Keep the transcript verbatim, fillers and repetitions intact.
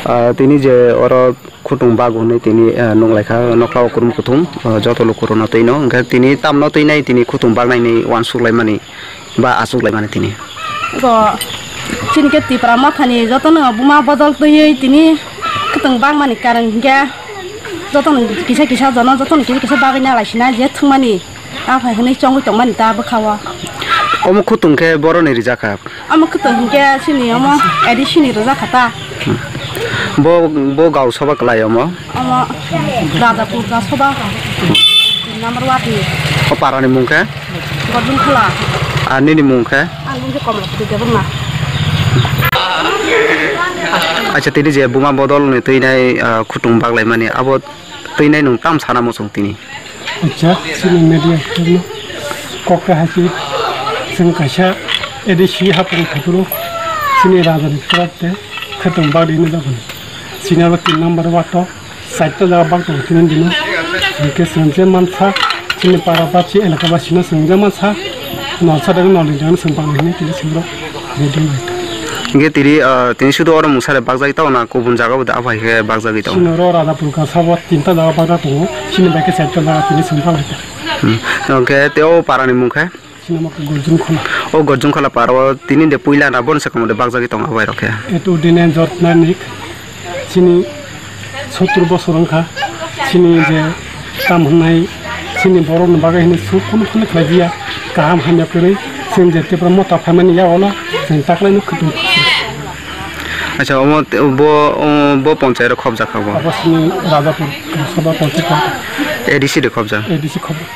Ah, tini je oro khutung bak hwnwi tini, ah, nukhlaikha nokhlao kurum kuthum, ah, joto lukurokno twino. Hwnkhe tini tamno twinai tini khutung baknaini uansuk laimani ba achuk laimani tini. Bo chini khe Tipra Mothani jotono buma bodol twiwi tini khutung bakmani karon hinkhe jotono kisa kisa jono jotono kisa kisa bagwi nalaisina je thwngmani. Aphai hwnwi chongwi tongmani ta bwkha-o. Omo khutung khe boroni rijak kha? Omo khutung hinkhe chini omo A D C ni rijak kha ta. Bo, bo gau soba kwlai omo? Omo Rajapur ga soba. Number one ni. O para ni mung khe? Godun Khola. Ar nini mung khe? Ang mung khe Komla Pati Debbarma. Acha, tini je buma bodol ni twinai, ah, khutung baglai mani abo twinai nwng tam sana muchung tini? Acha, chini media no kok ta hai si, chwng kaisa A D C hapung thapuru, chini raja ni kwrak te khutung bagwi no jago. Chini abo tin number ward o, side to jaga bak tongo chini dino. Hwnkhe chwng je mansa, chini para basi elaka basi no chwng je mansa, nolsa dago nolni dago chwng bang hwnwi tini chwng rok ready nai. Hwnkhe tini, ah, tini sudu oro mungsare bakjagwi tongo na kubun jaga bo da aphai khe bakjagwi tongo? Chini oro Radhapur Kasa bo tinta jaga bakjak tongo, chini bai khe chaita jaga tini chwng bang hwnkhe. Hmm. Hwnkhe tei o para ni mung khe? Chini mokhe Gorjun Khola. O Gorjun Khola para o tini de puila na bon se komo de bakjagwi tongo abai rok khe. Etu dine jotna nik chini sottur bosor wngkha, chini je tam hwnai chini borok ni bagwi hwnwi suk kunu kunu khlai ya, kaham hamya kwrwi chini je Tipra Motha phaimani yago no chwng taklai no khutung. Acha, omo te-, bo, o, bo ponchai rok khobjak kha bo? Abo chini Rajapur Sabha ponchai kha. A D C de khobjak? A D C khobjak.